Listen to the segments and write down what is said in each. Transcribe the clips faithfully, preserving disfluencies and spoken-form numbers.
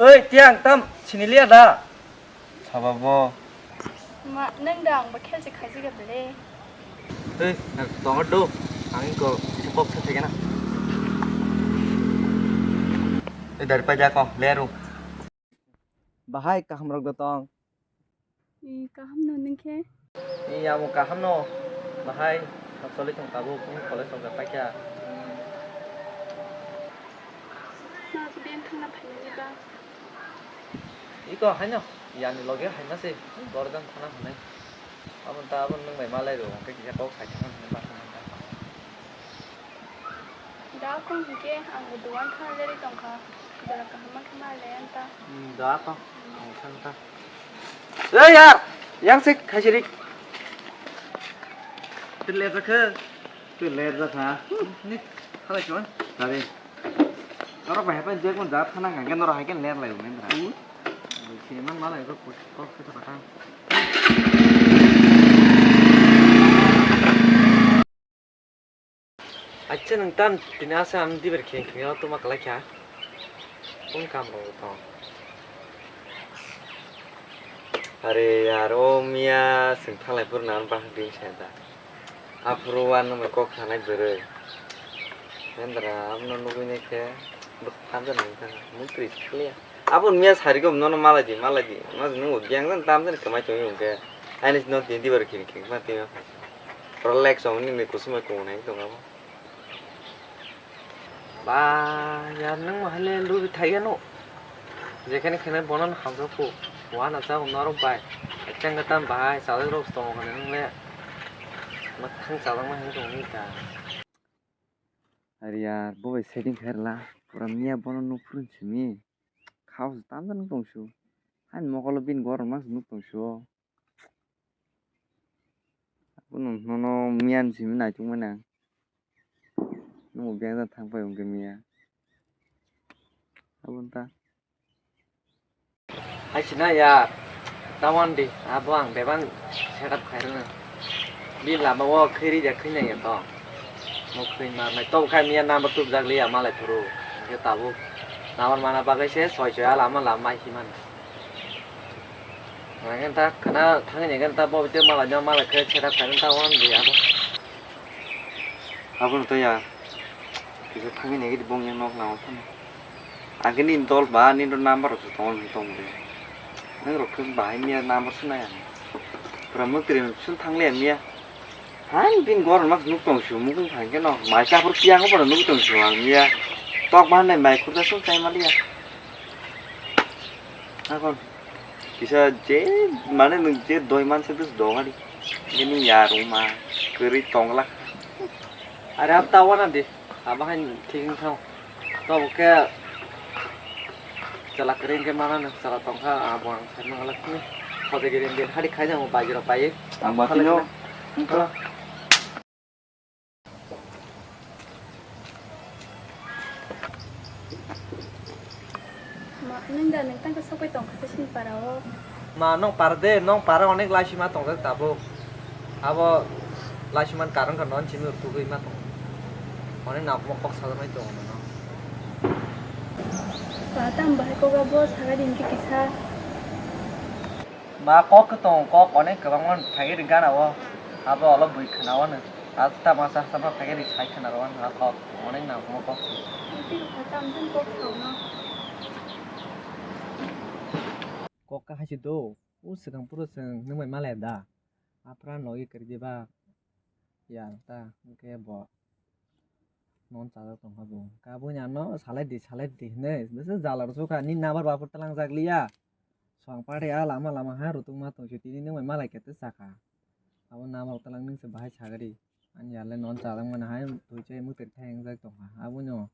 Oi, tiang tam sini liya da? Saba bo. Ma, nang da ang ba khel se khaji ga bele. Oi, nang tongo do. Ang ko se kok se thegena. Oi, dari pa ja ko, leru. Bahai kaham rok do tong. I kaham no nung khe? I amo kaham no, bahai, actually chwng tabuk, college rok paikha. Na biyang thangna phainai ba? Iko haino, yani loge haina se, gorjang thana hwnwi. Abo ta abo nung bai malai rw, hwnkhe kisa kok sai thangna hwnwi ma thangna. Da kong hwnkhe ang bo dogan thana leri tongkha. Jora kaham ma khe ma le ang ta. Hmm, da kong. Ang thang ta. Ei yar, yang sik khai sirik. Tile jakhe. Tile jakha. Ni, halai chon. Tari. Norok bai hapai je kun jat khana hangke norok hai ke ler lai unen ra. Sini man malai ko kok kok kok kok. Acha nwng tan tini asa ang diber khe khe o tuma kwlai kha. Kung kam rw tong. Are yar o miya chwng thalai phuru nang bahai din sa da. Aphuru uanw bai kok sanai bwrwi. Nendra abono nugwi nai khe bwkha hamjaknai wngkha. Muktrwi sakliya. Aboni miya sari khe nono malai di, malai di. Ma nwng bo biyang jani tam jani kwmai tongwi hwnkhe. Aini sino tini dibar khini khini ma twi ma phaikha. Pura lek chong nini kusumai kumunai wng tong abo. Ba, yar nwng ma hale lubi thai gano. Jekhane khene bono hamjakgo. Wana cha norok bai. Ekchang gata bahai chajakrok tongo hwnwi nwng le. Mwkhang chajakma hwnwi tongwi ta. Are yar, bo bai setting khairwla. Pura miya bono nukphuru simi. Khao se tamjani tongsu. Haini mokolo bini gorok masa nuk tongsu. Abono nono miyan simi naitukmani ang. Nungbo biyang jani thang pai hwnkhe miya. Aboni ta. Hai sina ya, tawan di, abo ang bebak setup khairwno. Bini lama o khwi rijak khwi nangya to. Mo khwi marnai. Tobo khai miya number tubjak liya malai phuru. Hwnkhe tabuk number mana bagwi se soi soi a lama lama mai himani. Hwnkhe ta khwna thangwi nai khe ta bo tei malai no malai khe setup khairwno ta wan di abo. Abono to ya. Kisa thangwi nai khe bongni nok lama phano. Ang khe nini dol ba nini number rok se tongo tong de. Nwng rok khe bahai miya number se nai ang. Pura mwtri sung thang le miya. Hai bini gorok no nuk tong su mukung phai khe no. Mai cha phuru piyang phano nuk tong su ang miya. Tok ba nai mai khurda sung chai ma liya. Akon kisa je mane nwng je doi manse dus dogani. Bini yarwng ma kwrwi tongla. Are hapta wana di. Abo hai thik wng thang. Tobo khe chwla kwrwi hwnkhe mana nw chwla tongkha abo ang sai mangalak ni. Khojagiri din hari khaijak o bajirok pai. Ang ba tino. Ma, nwng da nwng tangka sokpai tongkha se sini para o. Ma, nong para de, nong para onek laisima tongjak tabuk. Abo laisima ni karon khe non simi tugui ma tong. Onek nangkukma kok sajaknai tongo nono. Pa, tamo bahai kok abo saga din khe kisa. Ma, kok khe tongo, kok onek kwbangma phagiri gana o. Abo olo bui khna o nw. Asta masa sama phagiri sai khna ro na kok. Onek nangkukma kok se. Tei rwkha tamo tamo kok sao no. Kok kaha se do. O swkang phuru chwng nwng bai malaya da. Aphra logi kwrwi diba. Ya ta hwnkhe bo non chajak tongkha bo. Hwnkhe aboni ano salai di, salai di hinwi bwswk jala rwsukha. Nini number bo aphuru twlangjak liya. Swkang party a lama lama ha rwtwkma tongsi tini nwng bai malai khe tei chakha. Abo number twlang nwng se bahai sagadi. Ani yale non chajak mani hai twi chai mwtwrwi thai wngjak tongkha. Abono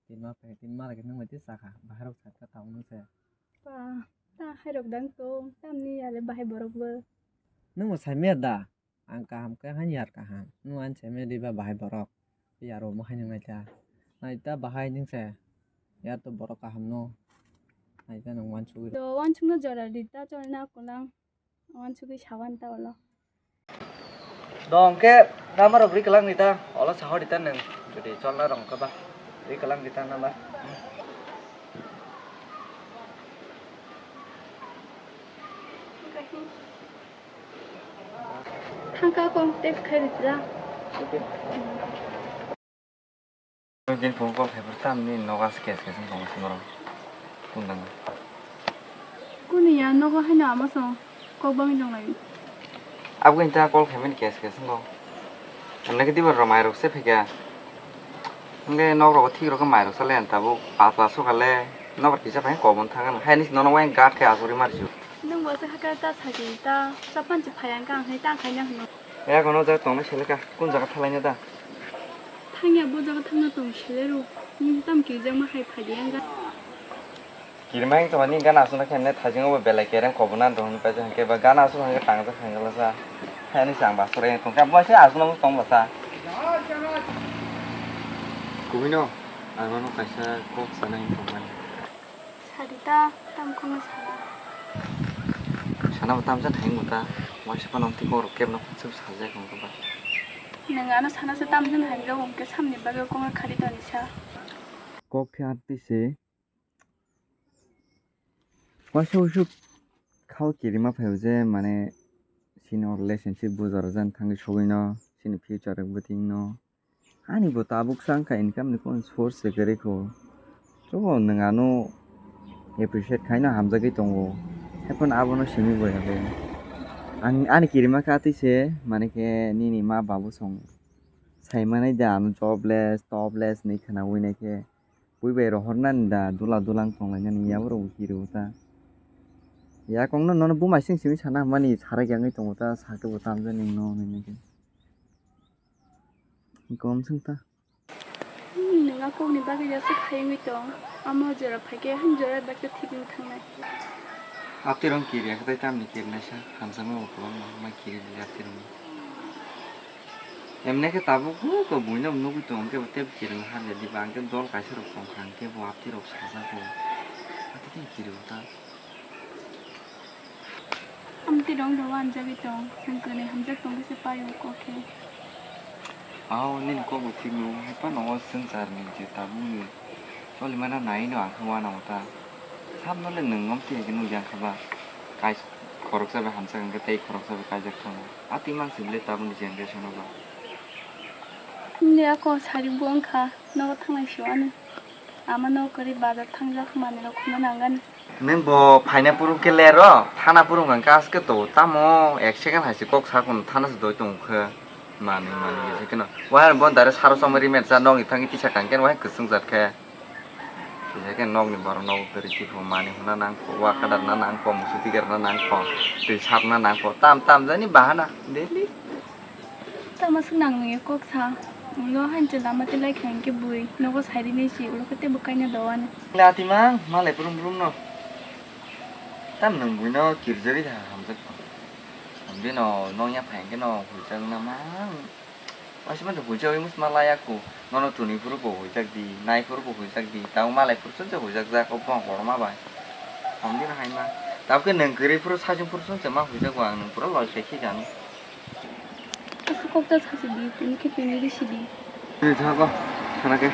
tinma phai, tinma rwkhe nwng bai tei chakha. Bahai rok sakha tabuk nwng se. Pa, ta hai rok dang tong, tamni yale bahai borok bo. Nwng bo sai maya da? Ang kaham khe haini yar kaham. Nwng ani sai maya diba bahai borok. Yar bo mo haino naita. Naita bahai nwng se. Yar to borok kaham no. Naita nwng wansugwi. To wansukno jora di ta cholna kulang. Wansugwi sawan ta ulo. Do hwnkhe number rok rwi kwlang di ta. Olo sahor di ta nwng. Jodi cholna rw khe ba. Rwi kwlang di ta number. Thangka kong text khai rijla. Din phone call khai phuru tamni nogo aswk kes kes wng tongo sini borok. Kundang. Kuni ya nogo haino ama song kok bangwi dong lai. Aboni ta call khaimani kes kes wng. Amne ke dibar rok mai rok se phika. Hwnkhe nok rogo thik rok mai rok sa le ang tabuk patla sukha le nok rok kisa phai kobon thang ano. Haini nono wayang gak khe asuri mar ju. Nwng bo se hakhe ta sagi ta chapan chi phai ang kang hai ta khai na hwno. Yak ono jak tong na sele ka kun jaga thalai na da. Thangya bo jaga thangna tong sele ro. Nwng tam ki jang ma hai phai di ang ga. Kirima hing tongmani gana aswkno khe hwnwi thajingo bo belai kereng kobona rw hwnwi paijak hwnkhe ba gana aswk hwnkhe tangjak hwnglasa. Haini chang ba surai tongkha bo se aswkno tong basa. Kubui no ang nono kaisa kok sana hwn tongmani. Sadi ta tam khwno sana. Sana bo tamsa thaingo ta. Waisa phano tei kok rok kebno khunchuk sajak hwnkhe ba. Nwng ano sana se tamjani hwnjago hwnkhe samni bagwi kok khari toni sa. Kok khe artwi se. Waisa usuk khao kirima phaio je mane chini o relationship bujar jan thangwi sogwino chini future rok bwthwino ani bo tabuk sa wngkha income ni kon source se kwrwi kho. Chubo nwng ano appreciate khaino hamjagwi tongo, haikhe abono simi bo ya khe. Ang ani kirima khe atwi se mane khe nini ma babu song sai manai da ano jobless topless hinwi khwnawi nai khe. Bui bai rohornani da dula dula wng tonglainani yaborok bo kiriwo ta. Yakongno nono buma sing simi sana hwnmani sarai khe wngwi tongo ta sakhe bo tamjani wngno hwnwi khe. Kom sing ta. Nwng a kokni bagwi ya se khai wngwi tong. Amo jora phaikhe han jora baksa thik wngwi thangnai. Aptirong kiriya khe tai tamni kirinaisa hamjakma bo kwbangma ma kiri di aptirongno. Emne khe tabuk bo buino nugwi tongo, hwnkhe bo tei bo kirima hamya di ba, hwnkhe dol kaisa rok tongkha, hwnkhe bo apti rok sajago. Ati khe kiri bo ta. Amti rok do wanjagwi tong, chwng kwnwi hamjak tong khe se pai o kok khe. Ao, nini kok bo thik no, hai phano o swngcharni je tabukni cholimano nai no ang khe uanao ta. Samno le nwng omti hai khe nukya kha ba? Kais-, khoroksa bai hamjak hwnkhe tei khoroksa bai kaijak thango. A twi mang sibile tabukni generation o ba. Nini ako sari bo wngkha, nogo thanglai si ani. Ama no kwrwi bazar thangjak manwi rok khumna nangani. Nwng bo phaina phuru khe lero, thana phuru hwnkha khe aske to, tamo ek second hai se kok sakung thana se doi tong khe. Manwi manwi khe kheno. Wahai bo dare saro chomwi ri met cha nokni thangwi tisa kang khe wahai kwchwng jat khe. Kisa khe nokni borok nogo kwrwi khe pho manwi hwnna nang kho, wa kadarna nang kho, musu tigarna nang kho, twi sapna nang kho, tam tam jani bahana daily. Tamo swk nang nungya kok sa, ulo haincha lama tei lai kha hinkhe bui nogo sai rinai si, ulo khe teibo kaina dowani. Latimang malai brum brum no. Tam nwng buino kirjagwi da hamjak. Bino nokya phai hinkhe no huijak na mang. Waisa manthogo huijagwi wngma laya kho. Nono tuni phuru bo huijak di, nai phuru bo huijak di, tabuk malai phuru chwngsa huijak jak o bong kotorma bai. Hamdi no hai ma. Tabuk khe nwng kwrwi phuru sajwng phuru chwngsa ma huijak o ang nwng pura loi khai khe kha. Aswk kok ta sachi di, tini khe tini risi di. Tini thango, thana khe.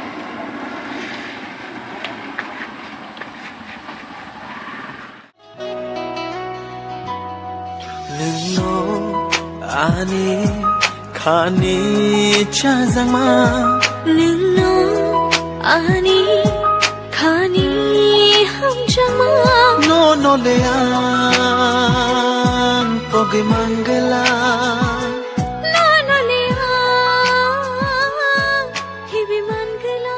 Nwngno ani khani chajakma. Nwngno ani khani hamjakma. Nono le ang pogwi mangwla. Nono le ang hibi mangwla.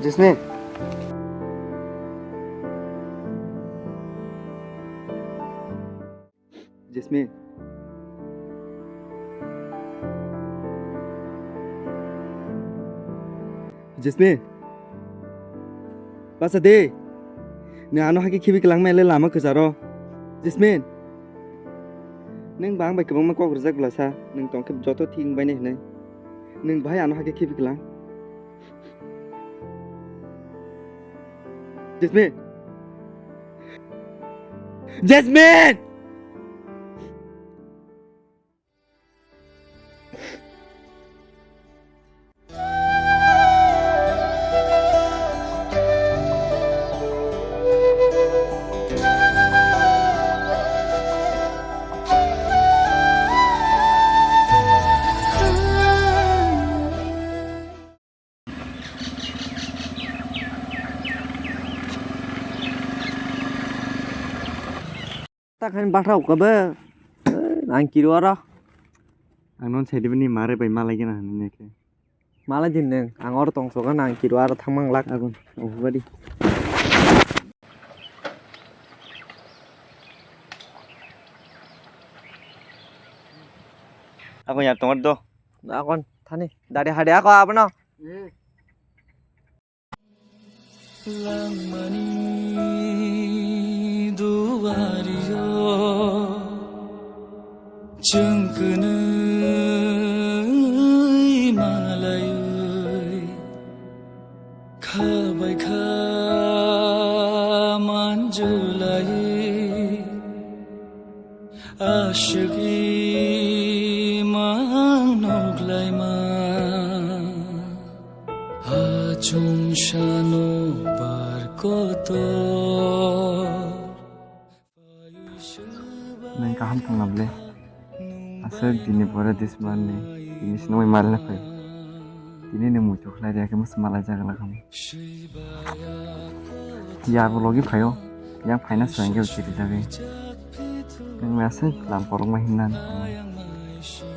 Jisni. Jismi. Jismi. Bacha de. Nwng ano hakhe khibi kwlangma le lama kwcharo. Jasmine. Nwng bang bai kwbangma kok rwjak bwlasa. Nwng tongkhe joto thik wngbainai hwnwi. Nwng bahai ano hakhe khibi kwlang. Jasmine. Jasmine! Takhan bathra ukha be. Ang kiru aro. Ang non saidi bini mare bai malai gana hinwi khe. Malai din neng, ang oro tong soga nang kiru aro thang mang lak. Agun, oh badi. Agun yar tongo do. Agun thani, dari hadi ako abono. Langmani duario chwng kwnwi malaiwi kha bai kha manjulaiwi. Aswk imang nuklaima, achung sano bar kotor. Nang kaham thangna ble. Aswk dini pore disman ni, dini sinoi malna phai. Tini ni muitu khlai riyakhe masa malai jagala khamu. Yabo logi phaio, yang phaina swrangkhe uchi rijagwi. Nwng mese lam korokma hinna.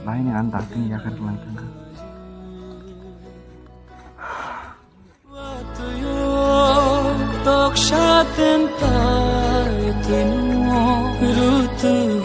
Bahai ni ang dakti ni yakar klang thangkha. Toksa tentai tino rutu